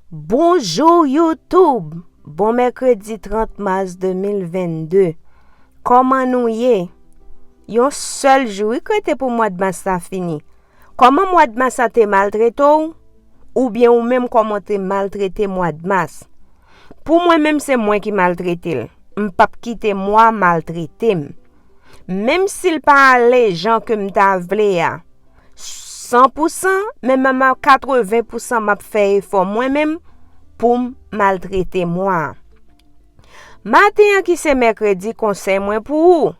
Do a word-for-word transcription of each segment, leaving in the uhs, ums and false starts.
Bonjou YouTube! Bon mèkredi trant mas de mil vennde. Kòman nou ye? Yon sèl jou wi k rete pou mwad mas la fini. Kòman mwad mas la te maltrete w? Oubyen ou menm kòman w te maltrete mwad mas? Pou mwen menm se mwen ki maltrete l. M p ap kite mwa maltrete m. Menm si l pa ale jan ke m ta vle a, san pou san, men menm a katreven pou san m ap fè efò mwen menm pou m maltrete mwa a. Maten an ki se mèkredi, konsèy mwen pou ou.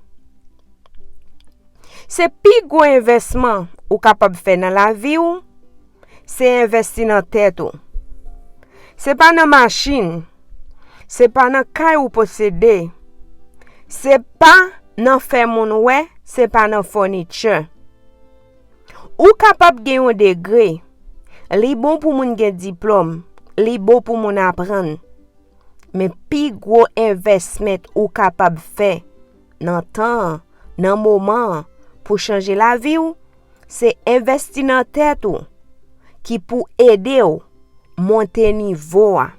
Se pi gwo envèsman ou kapab fè nan lavi w, se envèsti nan tèt ou. Se pa nan machin, se pa nan kay ou posede, se pa nan fè moun wè, se pa nan fònichi. Ou kapab gen yon degre, li bon pou moun gen diplòm, li bon pou moun aprann. Men pi gwo envèsman ou kapab fè nan tan an, nan moman an, pou chanje lavi w, se envèsti nan tèt ou, ki pou ede w monte nivo a,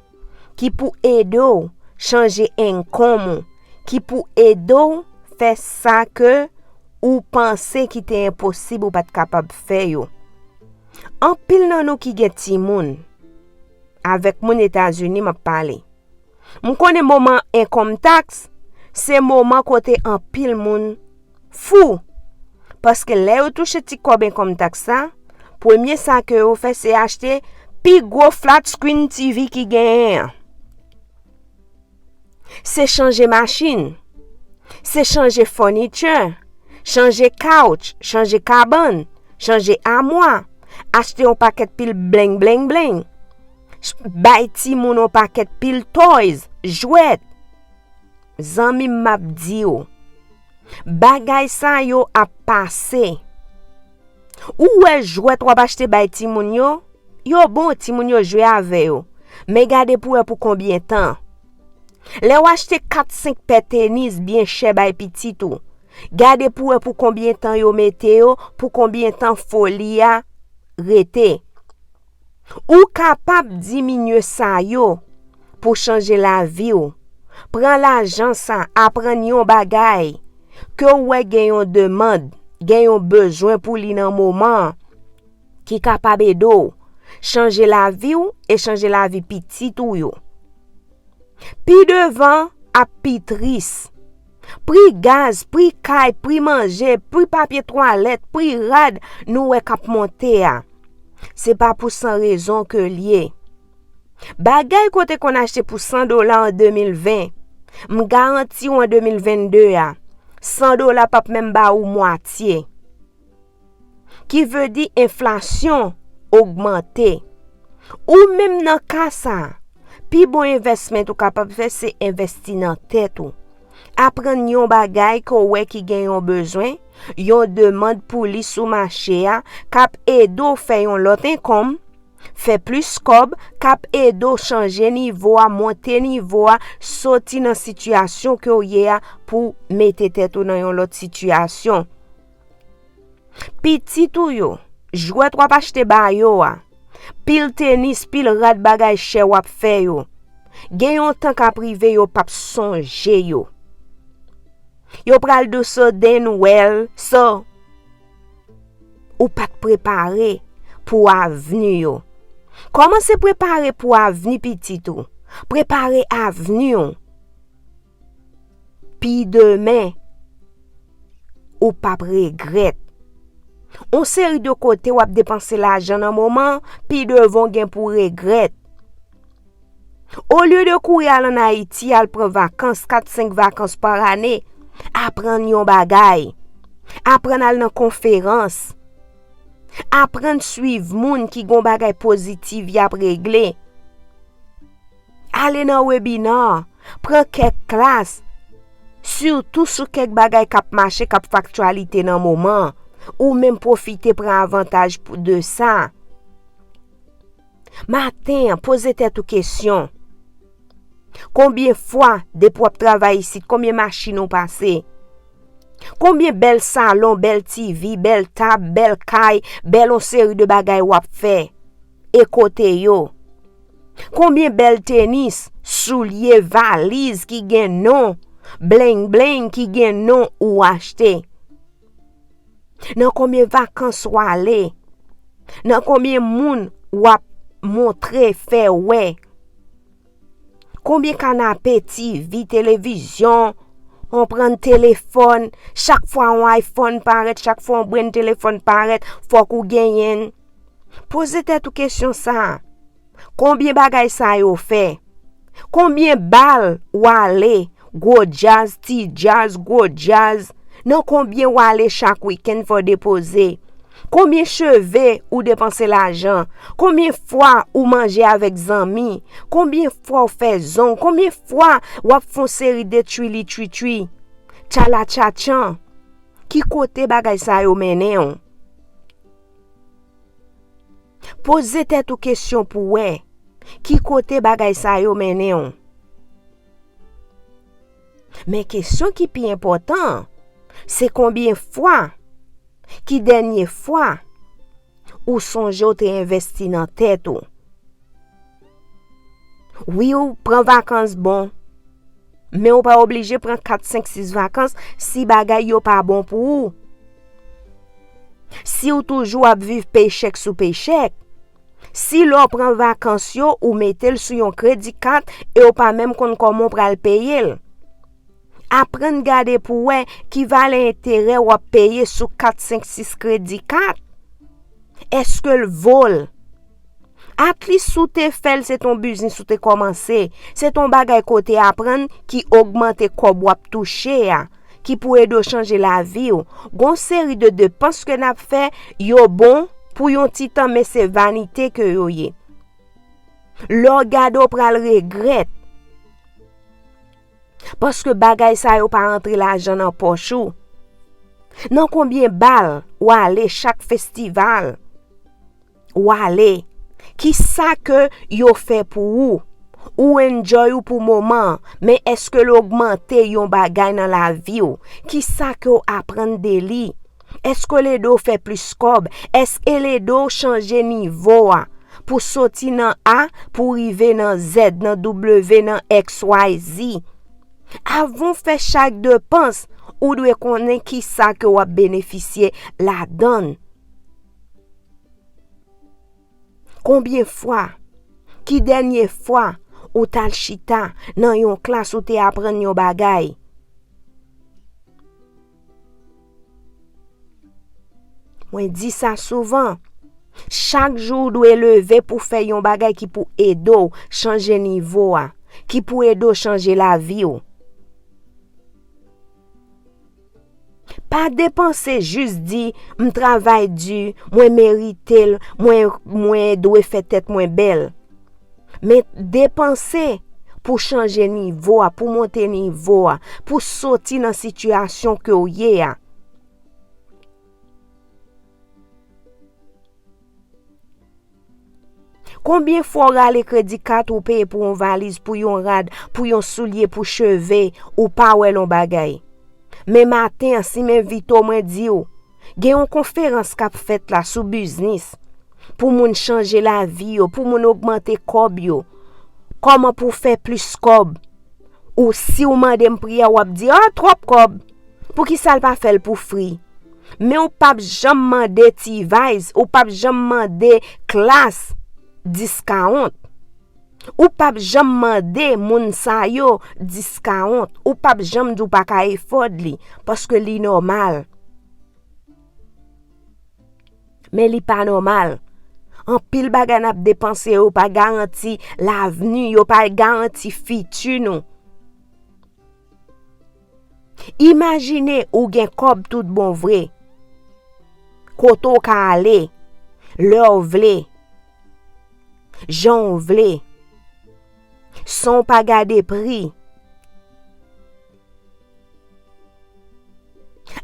ki pou ede w chanje income ou, ki pou ede w fè sa ke ou panse ki te enposib ou pa t kapab fè yo. Anpil nan nou ki gen timoun, avèk moun Etazini m ap pale. M konnen moman income tax, se moman kote anpil moun fou. Paske lè yo touche ti kòb income tax sa, premye sa ke yo fè se achte pi gwo flat screen T V ki genyen an. Se chanje machin, se chanje fònichi, chanje couch, chanje kabann, chanje amwa, achte yon pakèt pil bling bling bling, bay timoun yon pakèt pil toys, jwèt. Zanmi m, m ap di w, bagay sa yo ap pase. Ou wè jwèt w ap achte bay timoun yo, yo bon, timoun yo jwe avè yo. Men gade pou wè pou konbyen tan. Lè w achte kat senk pè tenis byen chè bay pitit ou, gade pou wè pou konbyen tan yo mete yo, pou konbyen tan foli a rete. Ou kapab diminye sa yo pou chanje lavi w. Pran lajan sa, aprann yon bagay ke w wè gen yon demann, gen yon bezwen pou li nan moman an, ki kapab ede w chanje lavi w e chanje lavi pitit ou yo. Pi devan ap pi tris. Pri gaz, pri kay, pri manje, pri papye twalèt, pri rad nou wè k ap monte a, se pa pou san rezon ke l ye. Bagay ke w te konn achte pou san dola an de mil ven, m garanti w an de mil vennde a, san dola p ap menm ba ou mwatye. Ki vle di enflasyon ogmante. Ou menm nan ka sa a, pi bon envèsman ou kapab fè se envèsti nan tèt ou. Aprann yon bagay ke w wè ki gen yon bezwen, yon demann pou li sou mache a, k ap ede w fè yon lòt income, fè plis kòb, k ap ede w chanje nivo a, monte nivo a, soti nan sitiyasyon ke w ye a pou mete tèt ou nan yon lòt sitiyasyon. Pitit ou yo, jwèt w ap achte ba yo a, pil tenis, pil rad bagay chè w ap fè yo, gen yon tan k ap rive yo p ap sonje yo. Yo pral di w so they didn't well, so ou pa t prepare pou avni yo. Kòmanse prepare pou avni pitit ou. Prepare avni w. Pi demen, ou p ap regrèt. On seri de kote w ap depanse lajan nan moman, pi devan w gen pou regrèt. Olye de kouri al ann Ayiti, al pran vakans, kat senk vakans pa ane, aprann yon bagay. Aprann al nan konferans. Aprann swiv moun ki gen yon bagay pozitif y ap regle. Ale nan webinar, pran kèk klas, sitou sou kèk bagay k ap mache, k ap fè aktyalite nan moman an. Ou menm pwofite pran avantaj pou, de sa. Maten an, poze tèt ou kesyon. Konbyen fwa, depi w ap travay isit, konbyen machin ou pase? Konbyen bèl salon, bèl T V, bèl tab, bèl kay, bèl on seri de bagay w ap fè? E kote yo? Konbyen bèl tenis, soulye, valiz ki gen non, bling bling ki gen non ou achte? Nan konbyen vakans w ale? Nan konbyen moun w ap montre, fè wè? Konbyen kanape, T V, televizyon, on pran telefòn, chak fwa on iPhone parèt, chak fwa on brenn telefòn parèt, fòk ou genyen l? Poze tèt ou kesyon sa a. Konbyen bagay sa yo fè? Konbyen bal w ale? Gwo djaz, ti djaz, gwo djaz. Nan konbyen w ale chak wikenn fè w depoze? Konbyen cheve ou depanse lajan? Konbyen fwa ou manje avèk zanmi? Konbyen fwa w fè zong? Konbyen fwa w ap fè yon seri de tchwili tchwitchwi? Tchala tchatchan? Ki kote bagay sa yo mennen w? Poze tèt ou kesyon pou w wè ki kote bagay sa yo mennen w. Men kesyon ki pi enpòtan an, se konbyen fwa, ki dènye fwa ou sonje w te envèsti nan tèt ou? Wi, ou pran vakans bon, men ou pa oblije pran kat, senk, sis vakans si bagay yo pa bon pou ou. Si w toujou ap viv pechèk sou pechèk, si lè w pran vakans yo, ou mete l sou yon kredi kat e w pa menm konn kòman w pral peye l. Aprann gade pou w wè ki valè enterè w ap peye sou kat, senk, sis kredi kat. Èske l vo l? At least si w te fè l, se t on biznis ou te kòmanse, se t on bagay ke w te aprann ki ogmante kòb w ap touche a, ki pou ede w chanje lavi w. Gon seri de depans ke n ap fè, yo bon pou yon ti tan, men se vanite ke yo ye. Lè w gade, w pral regrèt. Paske bagay sa yo pa rantre lajan nan pòch ou. Nan konbyen bal w ale, chak festival w ale? Kisa ke yo fè pou ou? Ou enjoy ou pou moman an, men èske l ogmante yon bagay nan lavi w? Kisa ke w aprann de li? Èske l ede w fè plis kòb? Èske l ede w chanje nivo a? Pou soti nan A, pou rive nan Z, nan W, nan X, Y, Z. Avan w fè chak depans, ou dwe konnen kisa ke w ap benefisye ladan l. Konbyen fwa, ki dènye fwa ou t al chita nan yon klas ou te aprann yon bagay? Mwen di sa souvan. Chak jou ou dwe leve pou fè yon bagay ki pou ede w chanje nivo a, ki pou ede w chanje lavi w. Pa depanse, jis di, "M travay di, mwen merite l, mwen, mwen dwe fè tèt mwen bèl." Men depanse pou chanje nivo a, pou monte nivo a, pou soti nan sitiyasyon ke w ye a. Konbyen fwa w rale kredi kat ou peye pou yon valiz, pou yon rad, pou yon soulye, pou cheve, ou pa wè l yon bagay? Men maten an, si m envite w, mwen di w, gen yon konferans k ap fèt la sou biznis, pou moun chanje lavi yo, pou moun ogmante kòb yo. Kòman pou w fè plis kòb? Ou, si w mande m pri a, w ap di, "Ah, twòp kòb." Poukisa l pa fè l pou fri? Men ou p ap janm mande T-Vice, ou p ap janm mande Class discount. Ou p ap janm mande moun sa yo discount. Ou p ap janm di w pa ka afford li, paske li nòmal. Men li pa nòmal. Anpil bagay n ap depanse yo pa garanti lavni, yo pa garanti fiti nou. Imajine ou gen kòb tout bon vre. Kote w ka ale, lè w vle, jan w vle, san w pa gade pri.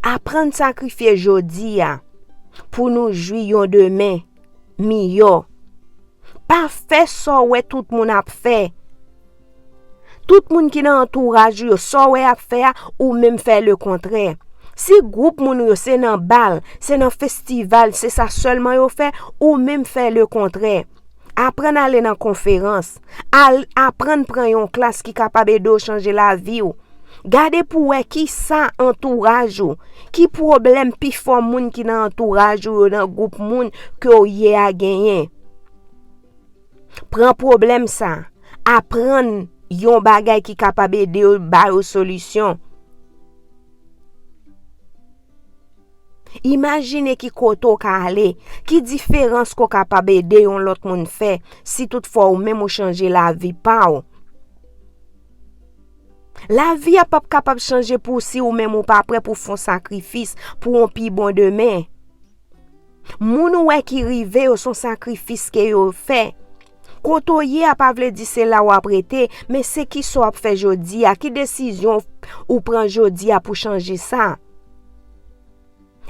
Aprann sakrifye jodi a pou nou jwi yon demen miyò. Pa fè sa w wè tout moun ap fè. Tout moun ki nan antouraj ou yo, sa w wè y ap fè a, ou menm fè lekontrè. Si gwoup moun ou yo se nan bal, se nan festival, se sa sèlman yo fè, ou menm fè lekontrè. Aprann ale nan konferans. Al, aprann pran yon klas ki kapab ede w chanje lavi w. Gade pou w wè ki sa antouraj ou, ki pwoblèm pifò moun ki nan antouraj ou yo, nan gwoup moun ke w ye a genyen. Pran pwoblèm sa, aprann yon bagay ki kapab ede yo, ba yo solisyon. Imajine ki kote w ka ale, ki diferans ke w kapab ede yon lòt moun fè, si toutfwa ou menm ou chanje lavi pa w. Lavi a p ap kapab chanje pou w si ou menm ou pa prè pou w fè yon sakrifis pou yon pi bon demen. Moun ou wè ki rive yo, se yon sakrifis ke yo fè. Kote w ye a pa vle di se la w ap rete, men se kisa w ap fè jodi a, ki desizyon ou pran jodi a pou chanje sa.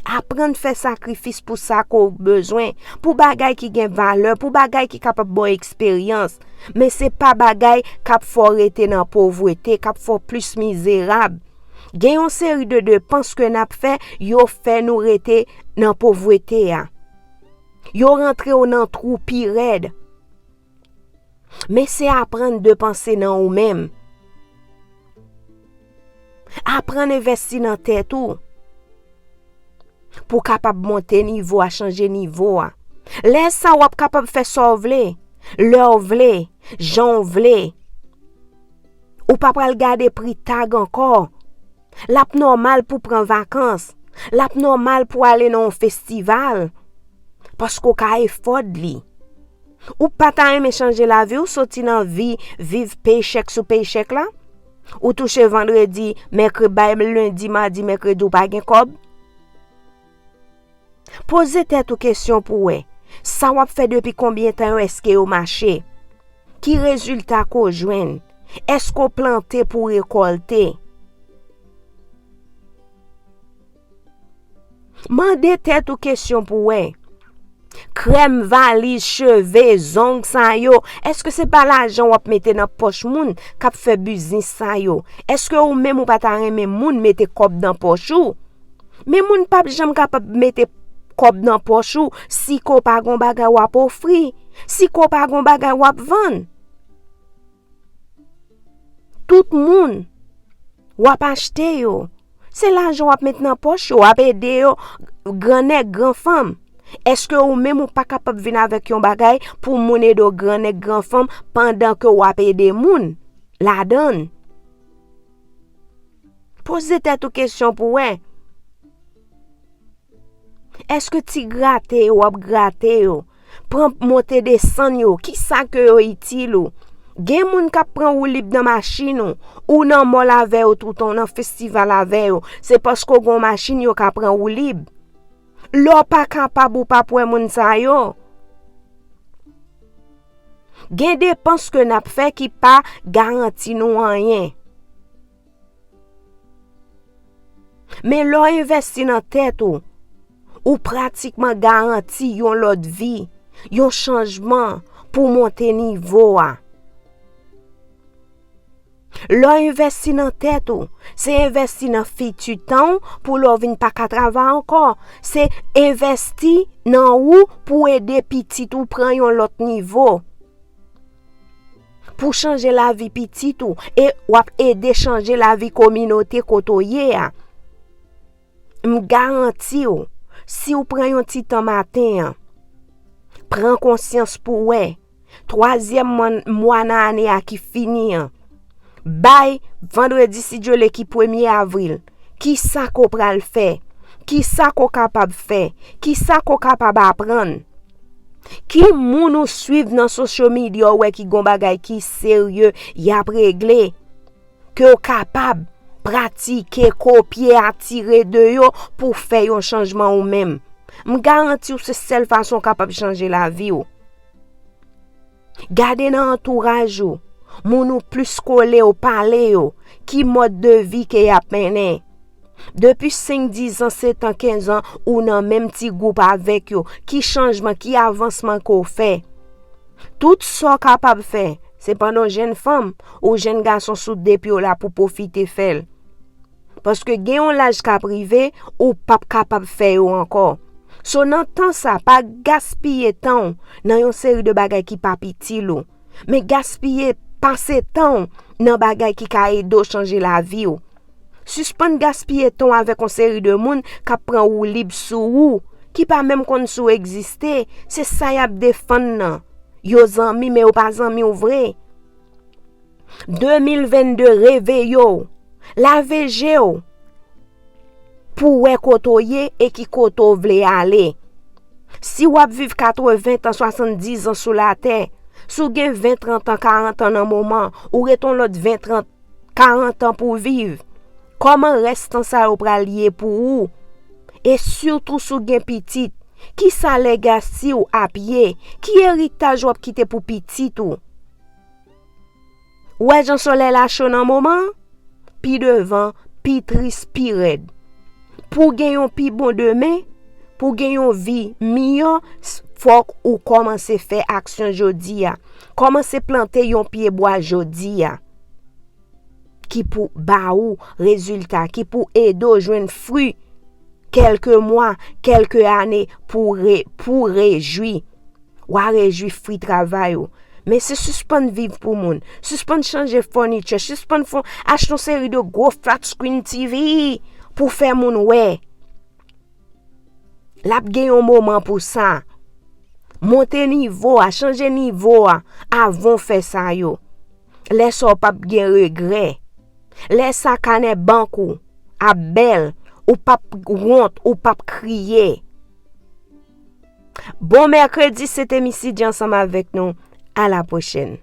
Aprann fè sakrifis pou sa ke w bezwen, pou bagay ki gen valè, pou bagay ki kapab ba w eksperyans. Men se pa bagay k ap fè w rete nan povrete, k ap fè w plis mizerab. Gen yon seri de depans ke n ap fè, yo fè nou rete nan povrete a. Yo rantre w nan twou pi rèd. Men se aprann depanse nan ou menm. Aprann envèsti nan tèt ou. Pou w kapab monte nivo a, chanje nivo a. Lè sa a, w ap kapab fè sa w vle, lè w vle, jan w vle. Ou pa pral gade pri tag ankò. L ap nòmal pou w pran vakans. L ap nòmal pou w ale nan yon festival. Paske w ka efòd li. Ou pa ta renmen chanje lavi w, soti nan vi viv peychèk sou peychèk la? Ou touche vandredi, mèkre-, bay lendi, madi, mèkredi, ou pa gen kòb? Poze tèt ou kesyon pou w wè, sa w ap fè depi konbyen tan yo, èske yo mache? Ki rezilta ke w jwenn? Èske w plante pou w rekòlte? Mande tèt ou kesyon pou w wè. Krèm, valiz, cheve, zong sa yo, èske se pa lajan w ap mete nan pòch moun k ap fè biznis sa yo? Èske ou menm ou pa ta renmen moun mete kòb nan pòch ou? Men moun p ap janm kapab mete kòb nan pòch ou si ke w pa gen yon bagay w ap ofri, si ke w pa gen yon bagay w ap vann. Tout moun w ap achte yo, se lajan w ap met nan pòch yo, w ap ede yo, gran nèg, gran fanm. Èske ou menm ou pa kapab vin avèk yon bagay pou moun ede w, gran nèg, gran fanm, pandan ke w ap ede moun ladan l? Poze tèt ou kesyon pou w wè. Èske ti grate yo w ap grate yo, pran monte desann yo, kisa ke yo itil ou? Gen moun k ap pran woulib nan machin ou, ou nan mòl avè yo toutan, ou nan festival avè yo, se paske w gen yon machin yo ka pran woulib. Lè w pa kapab, ou p ap wè moun sa yo. Gen depans ke n ap fè ki pa garanti nou anyen. Men lè w envèsti nan tèt ou, ou pratikman garanti yon lòt vi, yon chanjman pou w monte nivo a. Lè w envèsti nan tèt ou, se envèsti nan fiti tan w pou lè w vin pa ka travay ankò. Se envèsti nan ou pou ede pitit ou pran yon lòt nivo. Pou chanje lavi pitit ou, e w ap ede chanje lavi kominote kote w ye a. M garanti w, si w pran yon ti tan maten an, pran konsyans pou w wè, twazyèm mwa, mwa nan ane a ki fini an, bay vandredi, si Dye vle, ki premye avril, kisa ke w pral fè? Kisa ke w kapab fè? Kisa ke w kapab aprann? Ki moun ou swiv nan social media w wè ki gon bagay ki serye y ap regle, ke w kapab pratike, kopye, atire de yo pou w fè yon chanjman ou menm? M garanti w se sèl fason w kapab chanje lavi w. Gade nan antouraj ou, moun ou plis kole yo, pale yo, ki mòd de vi ke y ap mennen. Depi senk, diz an, sèt an, kenz an, ou nan menm ti gwoup avèk yo, ki chanjman, ki avansman ke w fè? Tout sa w kapab fè, se pandan w jèn fanm ou jèn gason sou de pye w la pou pwofite fè l. Paske gen yon laj k ap rive, ou p ap kapab fè yo ankò. So, nan tan sa, pa gaspiye tan w nan yon seri de bagay ki p ap itil ou, men gaspiye pase tan w nan bagay ki ka ede w chanje lavi w. Sispann gaspiye tan w avèk yon seri de moun k ap pran woulib sou ou, ki pa menm konn si w egziste, se sa y ap defann nan. Yo zanmi, men yo pa zanmi w vre. De mil vennde, reveye w, lave je w, pou w wè kote w ye e ki kote w vle ale. Si w ap viv katreven tan, swasanndiz an sou latè, si w gen ven, trant an, karant an nan moman, ou ret yon lòt ven, trant, karant an pou w viv, kòman rès tan sa yo pral ye pou ou? E sitou si w gen pitit, ki sa legasi w ap ye? Ki eritaj w ap kite pou pitit ou? Ou wè jan solèy la cho nan moman an? Pi devan, pi tris, pi rèd. Pou w gen yon pi bon demen, pou w gen yon vi miyò, s-, fòk ou kòmanse fè aksyon jodi a. Kòmanse plante yon pye bwa jodi a, ki pou ba ou rezilta, ki pou ede w jwenn fwi kèlke mwa, kèlke ane pou re-, pou rejwi. W a rejwi fwi travay ou. Men se sispann viv pou moun. Sispann chanje fònichè. Sispann fon, achte yon seri de gwo flat screen T V pou fè moun wè. L ap gen yon moman pou sa. Monte nivo a, chanje nivo a, avan w fè sa yo. Lè sa w p ap gen regrè. Lè sa kanè bank ou ap bèl, ou p ap wont, ou p ap kriye. Bon mèkredi, se te Missy J ansanm avèk nou. A la pwochèn.